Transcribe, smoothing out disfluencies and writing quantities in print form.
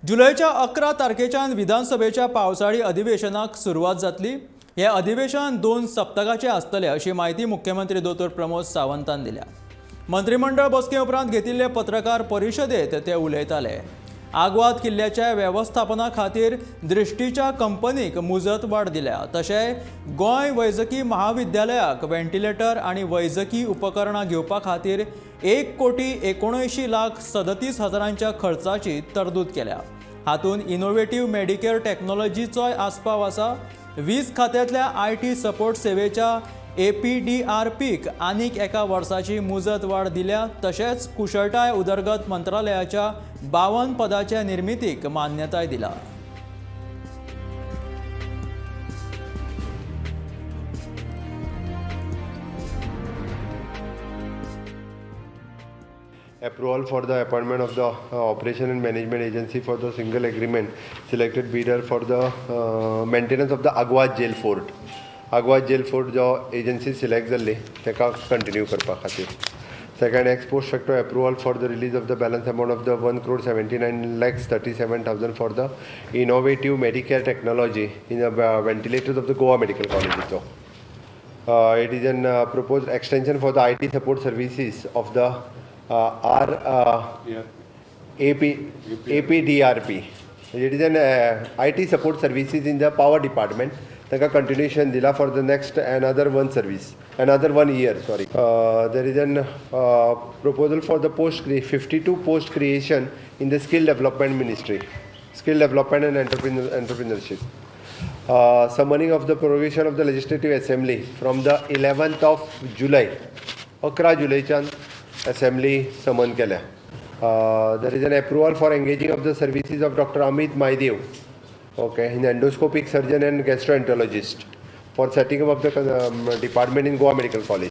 जुलयच्या 11 तारखेच्यान विधानसभेच्या पावसाळी अधिवेशनाक सुरवात जातली. हे अधिवेशन 2 सप्तकाचे आसतले अशी म्हायती मुख्यमंत्री दोतोर प्रमोद सावंतान दिल्या. मंत्रिमंडळ बसके उपरांत घेतिल्ले पत्रकार परिशदेत ते उलयताले. आग्वाद किल्ल्याच्या वेवस्थापना खातीर दृश्टीच्या कंपनीक मुजत वाड दिल्या. तशें गोंय वैजकी महाविद्यालयाक व्हेंटिलेटर आनी वैजकी उपकरणां घेवपा खातीर 1,79,37,000 खर्चाची तरतूद केल्या. हातूंत इनोव्हेटीव मेडिकेअर टॅक्नॉलॉजीचोय आस्पाव आसा. वीज खात्यांतल्या IT support सेवेच्या एपीडीआरपीक आनीक एका वर्साची मुजत वाड दिल्या. तशेंच कुशळटाय उदरगत मंत्रालयाच्या 52 पदाच्या निर्मितीक मान्यताय दिल्या. Approval for the appointment of the operation and management agency for the single agreement selected bidder for the maintenance of the Aguada jail fort. Aguada jail fort जो एजन्सी सिलेक्ट जाल्ली ताका कंटिन्यू करपा खातीर. Second, ex post facto approval for the release of the balance amount of the 1,79,37,000 for the Innovative Medicare Technology in the ventilators of the Goa Medical कॉलेजीचो. It is an proposed extension for the IT support services of the R AP APDRP. It is an IT support services in the power department. ताका continuation दिला for the next another one service, another one year, sorry. There is an proposal for the post 52 post creation in the skill development ministry, skill development and entrepreneurship. Summoning of the prorogation of the legislative assembly from the 11th of July, 11 जुलयच्यान assembly समन केल्या. There is an approval for engaging of the services of Doctor Amit Maidev, okay, in endoscopic surgeon and gastroenterologist for setting up of the department in Goa Medical College.